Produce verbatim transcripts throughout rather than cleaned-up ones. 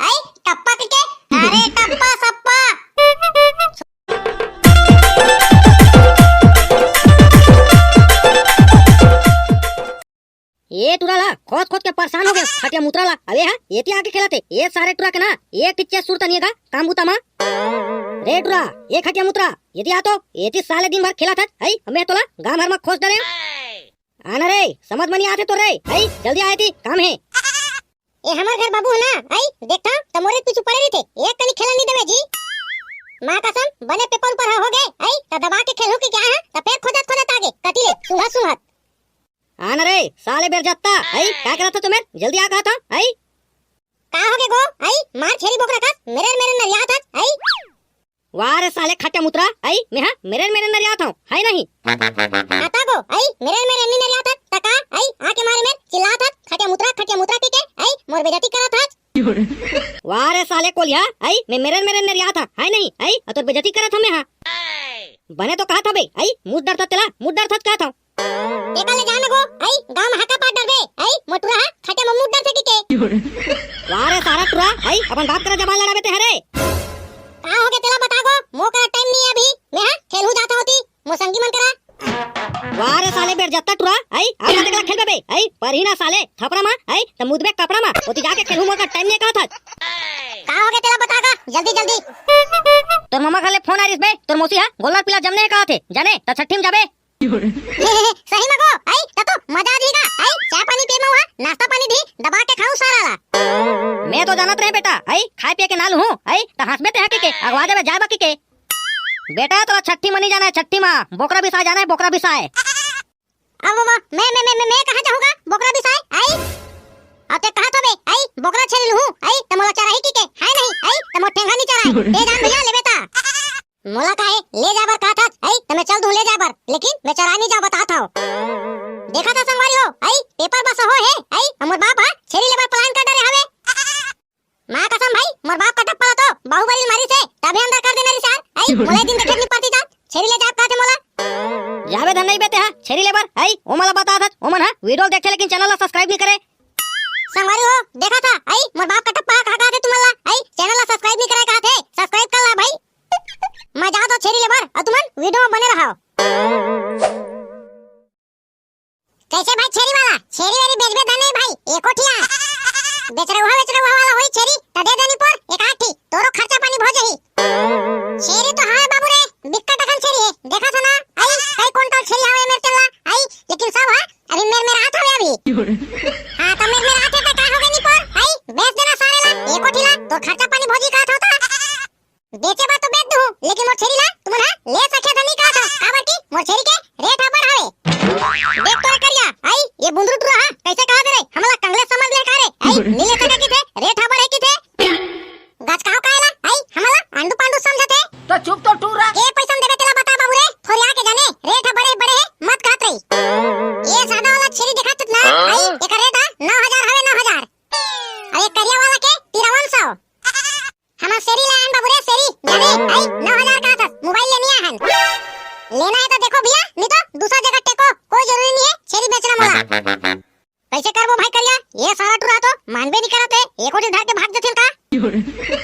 आई टप्पा के, अरे टप्पा सप्पा। ए टुरा ला खोज खोज के परेशान हो गया, खटिया मुतरा ला। अबे हाँ, एती आके खेलत हे। ए सारे टुरा के ना, एक टिच्चे सुरता नहीं का काम बुता मा। रे टुरा, ए खटिया मुतरा, एती आ तो, एती साले दिन भर खेलत हच, हई, हमें तोला गांव भर मा खोज डरे। आना रे, समझ में नहीं आते तो रे, हई, जल्दी आए थी, काम है। ए हमर घर बाबू है ना, आई देखता त मोरे पीछू पड़े रहिथे, एक कनी खेलन नहीं देवे जी। माँ कसम, बने पेपर ऊपर हो गए, आई त दबा के खेलहूं कि क्या है, त फेर खोजत खोजत आगे कटी ले सुंघत सुंघत। आना रे साले बेर जत्ता, आई का करत हो तुम्हें, जल्दी आ कहत हो, आई। का हो गे गो, आई मार छेरी बोकरा कस मेरे मेरे नरियात हच, आई। वाह रे साले खट्या मुतरा, आई मैं हा मेरे मेरे नरियात हूँ, है नहीं। आता गो, आई मेरे मेरे नहीं नरियात हच, तका, आई आके मारे मेर चिल्लात हच, खट्या मुतरा, खट्या मुतरा के के, आई मोर बेइज्जती करत हच। वाह रे साले कोलिया, आई मैं मेरे मेरे नरियात हूँ, है नहीं, आई अतोर बेइज्जती करत हूँ मैं हा। बने तो कहत हबे, आई मुंह डरत तेला, मुंह डरत कहत हूँ। एका ले जान गो, आई गांव में हाका पाट डरबे, आई मोटुरा हा खटे में मुंह डरथे के। वाह रे सारा टुरा, आई अपन बाप करा जबान लड़ाबे ते हरे। का हो गे तेला बता गो, मो करा टाइम नहीं है अभी, मैं हा खेलहू जाता होती, मो संगी मन करा। वाह रे साले बेर जत्ता टुरा, आई आ जाते कला खेलबे बे, आई पर ही ना साले थपड़ा मा, आई त मुदबे कपड़ा मा, ओती जाके खेलहू मोर का टाइम नहीं कहत हच। का हो गे तेला बता गा, जल्दी जल्दी। तोर ममा घर ले फोन आ रिस बे, तोर मौसी हा गोल्लर पीला जमने कहत हे, जाने त छट्ठी में जाबे। सही में गो, आई, त तो मजा आ जाएगा, आई, चाय पानी पिए में हुआ, नाश्ता पानी भी दबा के खाऊं सारा ला। मैं तो जानत रहे बेटा, आई, खाए पिए के नाल हूँ, आई, त हंसबे ते हकी के, अगवा देबे जाए बाकी के। बेटा, तोला छट्ठी मनी जाना है, छट्ठी मा, बोकरा बिसाए जाना है, बोकरा बिसाए। अब वो, मैं, मैं, मैं, मैं, मैं कहाँ जाऊँगा, बोकरा बिसाए, आई? अब ते कहा था बे, आई, बोकरा छेरी लूँ, आई, त मोला चराही की के, है नहीं, आई, त मोर ठेंगा नहीं चराए, ते जान भैया, ले बेटा। मोला काहे ले जाए बर कहा था, आई, त मैं चल दूं ले जाए बर, लेकिन मैं चराए नहीं जाओ, बता था। देखा था संगवारी हो, आई, पेपर बस हो है, आई, हमर बाप हा छेरी लेबर प्लान कर डरे हवे। माँ कसम भाई, मोर बाप का टप्पा तो बाहुबली मारी से, तबे अंदर कर देना रिसार, आई, मोला दिन देखे नहीं पड़ती जात, छेरी ले जाए कहा थे मोला। जाबे धन नहीं बेते हा, छेरी लेबर, आई, ओ मोला बता था, ओ मन हा, वीडियो देखे लेकिन चैनल ला सब्सक्राइब नहीं करे। संगवारी हो, देखा था, आई, मोर बाप का टप्पा कहा कहा थे तुमन ला, आई, चैनल ला सब्सक्राइब नहीं करे कहा थे, सब्सक्राइब कर ला भाई। मैं जाओ तो छेरी लेबर, और तुमन वीडियो में बने रहो। कैसे भाई छेरी वाला, छेरी वाली बेचबे धन नहीं भाई, एको ठिया। बेच रहा हुआ, बेच रहा हुआ वाला होई छेरी, त दे देनी पर एक आठ ठी, तोरो खर्चा पानी भो जही। छेरी तो हावे बाबू रे, बिक्कट अकन छेरी है, देखा था ना, आई, कई कुंटल छेरी हावे मेर चला, आई, लेकिन सब हा, अभी मेर मेर हाथ हवे अभी। हाँ, त मेर मेर हाथ है त का हो गई नी पर, आई, बेच देना सारे ला, एको ठिला, तो खर्चा पानी भोजी का था होता। बेचे बर तो बेच दूँ, लेकिन मोर छेरी ला तुमन हा ले सके धनी का था, काबर की मोर छेरी के रेट हा बढ़ हवे। देख तो ए करिया, आई, ये बुंदरू टुरा हा, कैसे कहा दे रे, हमला कंगले समझ ले का रे, आई, नी ले सके की थे, रेट हा बढ़े की थे। गचकाओ काहे ला? आई, हमला आंडू पांडू समझत हे? तो चुप तो टूरा। ए पैसा म देबे तेला बता बाबू रे, थोरिया के जाने, रेट ह बड़े बड़े हे, मत कहत रही। ए सादा वाला छेरी देखत ना, हाँ? आई, एकर रेट ह नौ हजार हवे, नौ हजार। अउ ए करिया वाला के तिरवन सौ। हमर छेरी ला आन बाबू रे, छेरी, जाने, आई, नौ हजार कहत हस, मोबाइल लेनिया हन। लेना हे तो देखो भैया, नहीं तो दूसरा जगह टेको, कोई जरूरी नहीं हे छेरी बेचना मोला। कैसे करबो भाई करिया? ये सारा टुरा तो मानबे नहीं करत हे, एको दिन धर के भाग जथिन का?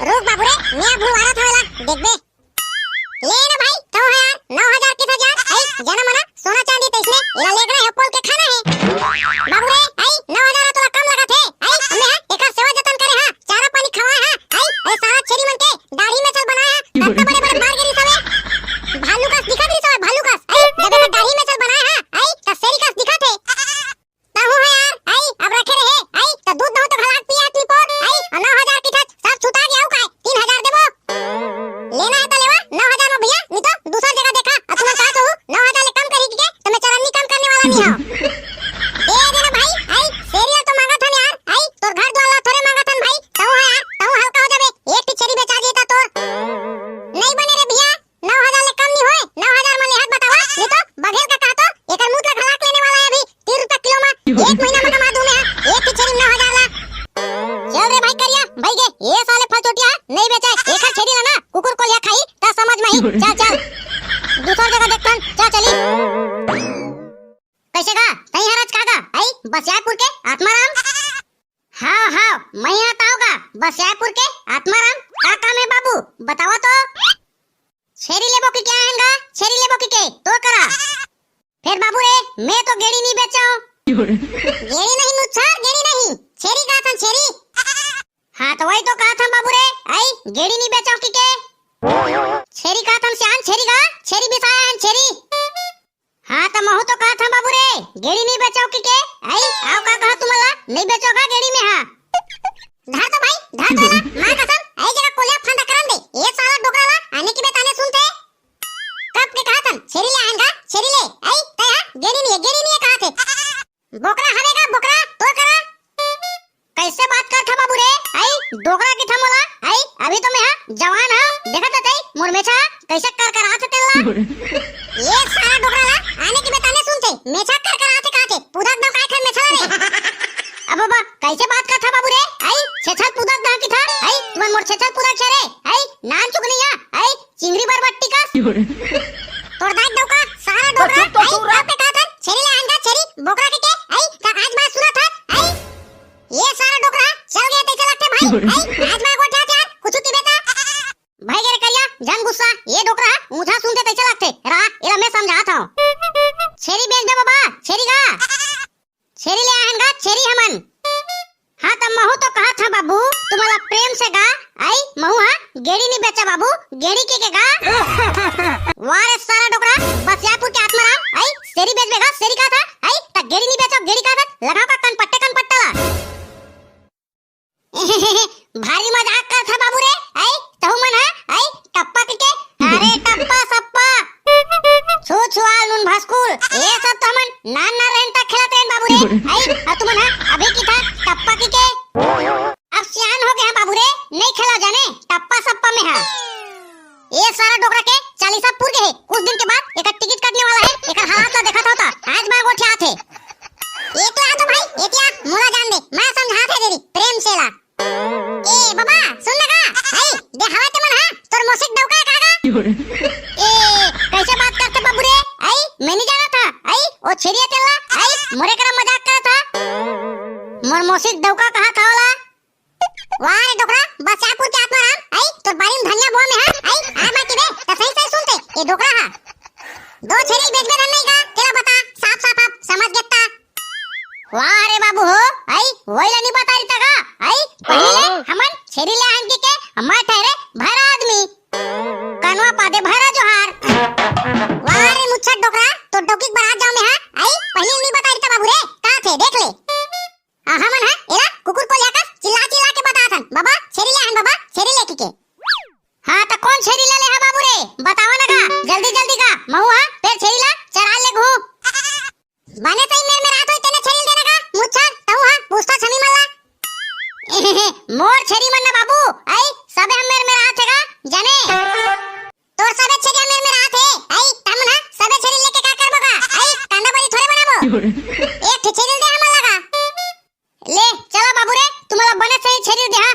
रुक बाबू रे, मैं भुलवारत हवे ला, देखबे। ले ना भाई, तो है यार, नौ हजार किस हजार? आई, जाना मना, सोना चांदी तैसने, एला लेगना हे, पोल के खाना हे। बाबू रे, आई, नौ हजार तोला कम लगत हे, आई, हमने हा, एकर सेवा जतन करे हा, चारा पानी खवाए हा, आई, ए सारा छेरी मन के दाढ़ी में चल बनाए हा, कत्ता बड़े बड़े बार गिरी सवे। भालू कस दिखत रही सवे, भालू कस, आई, जब एकर दाढ़ी में चल बनाए हा, आई, त शेरी कस दिखत हे। तहु है यार, आई, अब रखे रहे, आई, त दूध दहू तो घलाक पिया टिपोर, आई, अउ नौ हजार की ठच, सब छुटा गया हूँ काय, तीन हजार देबो। लेना हे त लेवा, नौ हजार में भैया, नहीं तो दूसर जगह देखा, अउ तुमन कहा तो नौ हजार ले कम करी के, तो मैं चरन्नी कम करने वाला नहीं हूँ। दे देना भाई, आई, शेरी तो मांगत हन यार, आई, तोर घर द्वार ला थोड़े मांगत हन भाई, तहु है यार, तहु हल्का हो जाबे, एक ठी छेरी बेचा जाही त तोर। नहीं बने रे भैया, नौ हजार ले कम नहीं होए, नौ हजार में लेहत बतावा, नहीं तो बघेल का कहा तो एकर मुंह ला घलाक लेने वाला है अभी, तीन रुपया किलो में, एक महीना में कमा दूं मैं, एक ही छेरी में नौ हजार ला। चल रे भाई करिया, भाई गे, ये साले फलचोटिया नहीं बेचे, एक हर छेरी ला ना, कुकुर कोलिया खाई, ता समझ में ही, चल चल, दूसर जगह देखथन, चल चली। कैसे गा, तई हरच का गा, आई, बसियापुर के आत्माराम? हाँ हाँ, मैं यहाँ ताव गा, बसियापुर के आत्माराम, का काम हे बाबू, बतावा तो। छेरी लेबो कि के आएन गा, छेरी लेबो कि के, तोर करा। फेर बाबू रे, मैं तो गेड़ी नहीं बेचंव। गेड़ी नहीं मुच्छर, गेड़ी नहीं, छेरी कहाथन, छेरी। हाँ, तो वही तो कहाथन बाबू रे, आई, गेड़ी नहीं बेचंव कि के। छेरी कहाथन सियान, छेरी गा, छेरी बिसाय आएन, छेरी। हाँ, त महूँ तो कहाथंव बाबू रे, गेड़ी नहीं बेचंव कि के? आई, अउ का कहा तुमन ला, नहीं बेचंव का गेड़ी में हा? धर तो भाई, धर तो एला, माँ कसम, आई जगह कोलिया फंदा करन दे, ये साला डोकरा ला, आने की बेताने सुनथे। कब के कहाथन, छेरी ले आएन गा, छेरी ले, आई, तैं हा, गेड़ी नहीं हे, गेड़ी नहीं हे कहाथे। बोकरा हवे गा, बोकरा, तोर करा। कैसे बात करथा बाबू रे? आई, डोकरा कहिथा मोला? आई, अभी तो मैं हा जवान हा, देखत हस तैं, मोर मेछा कैसे करकराथे तेला। ये सारा डोकरा ला, आने की बेताने सुनथे, मेछा करकराथे कहाथे, पुदक दंव काय खाय मेछा ला रे। अब बाबा, कैसे बात करथा बाबू रे? आई, छेछर पुदक दंव कहिथा, आई, तुमन मोर छेछर पुदक छे रे, आई, नान चुक नहीं हा, आई, चिंगरी बरबट्टी कस। तोर दाई डोका, सारा डोकरा, चुप तो आई, तू रह। कब के कहाथन, छेरी ले आएन गा, छेरी, बोकरा के के, आई, त आज मैं सुनत हस, आई। ये सारा डोकरा, चल गया तैसे लगथे भाई, आई, आज मैं गोठियाथे यार, कुछ की बेटा। भाई गे रे करिया, झन गुस्सा, ये डोकरा, ऊँचा सुनथे तैसे लगथे, रा, एला मैं समझाथंव। छेरी बेच दे बाबा, छेरी गा। छेरी ले आएन गा, छेरी हमन। हाँ, त महूँ तो कहाथंव बाबू, तुमन ला प्रेम से गा, आई, महूँ हा, गेड़ी नहीं बेचंव बाबू, गेड़ी के के गा। वाह रे सारा डोकरा, बसियापुर के आत्माराम, आई, छेरी बेचबे गा, छेरी कहाथा, आई, त गेड़ी नहीं बेचंव, गेड़ी कहाथा, लगाव का कनपट्टे कनपट्टा ला। भारी मजाक करथा बाबू रे, आई, तहू मन हा, आई, टप्पा कहिके, अरे टप्पा सप्पा, छू छुआल नून भसकुल, ये सब तो हमन नान नान रहेन त खेलत रहेन बाबू रे, आई, अउ तुमन हा, अभी कहिथा, टप्पा कहिके, अब सियान हो गे हंव बाबू रे, नहीं खेलंव जाने, टप्पा सप्पा में हा। ये सारा डोकरा के चालीसा पुर गे हे, कुछ दिन के बाद एकर टिकट कटने वाला हे, एकर हालात ला देखत हव त, आज मैं गोठियाथे। एकला तो भाई, एतिया मोला जान दे, मैं समझाथे तेरी प्रेम से ला। ए बाबा, सुन ना गा, हई, दे हवा ते मन हा, तोर मोसिक डौका का गा? ए, कैसे बात करथे बाबू रे? आई, मैं नहीं जानत हंव, आई, ओ छेरिया तेला, आई, मोरे करा मजाक करत हा। मोर मोसिक डौका कहाथा ओला? वाह रे डोकरा, बसियापुर के आत्माराम, आई, तोर बारी में धनिया बोआ में हा, आई, आ मैं किबे, त सही सही सुनते, ए डोकरा हा। दो छेरी बेचबे धन नहीं गा, तेला बता, साफ साफ आप समझ गेता। वाह रे बाबू हो, आई, वही ला नहीं बता रही था गा, आई, पहले हाँ? हमन छेरी ले आन के, के, मैं ठहरे भैरा आदमी। कनवा पादे भैरा जोहार। वाह रे मुच्छर डोकरा, तो डौकी के बरात जाओ में हा, आई, पहले नहीं बता रही था बाबू रे, का थे, देख ले। आ, हमन हा एला कुकुर कोलिया कस चिल्ला चिल्ला के बताथन, "बाबा, छेरी ले आन बाबा, छेरी ले," कहिके। हाँ, त कौन छेरी ले ले हा बाबू रे? बतावा ना गा, जल्दी जल्दी गा, महू हा फेर छेरी ला चरा ले घू। बने सही मेर में रात होई तेने छेरी ले देना गा, मुच्छर, तहू हा पूछता छमी मल्ला। मोर छेरी मन ना बाबू, आई, सबे हम मेर में रात हे गा, जाने। तोर सबे छेरिया मेर में रात हे, आई, तमन हा सबे छेरी लेके का करबो गा? आई, कांदा बरी थोड़े बनाबो। एक ठे छेरी दे हमन लगा। ले, चला बाबू रे, तुमन ला बने सही छेरी दे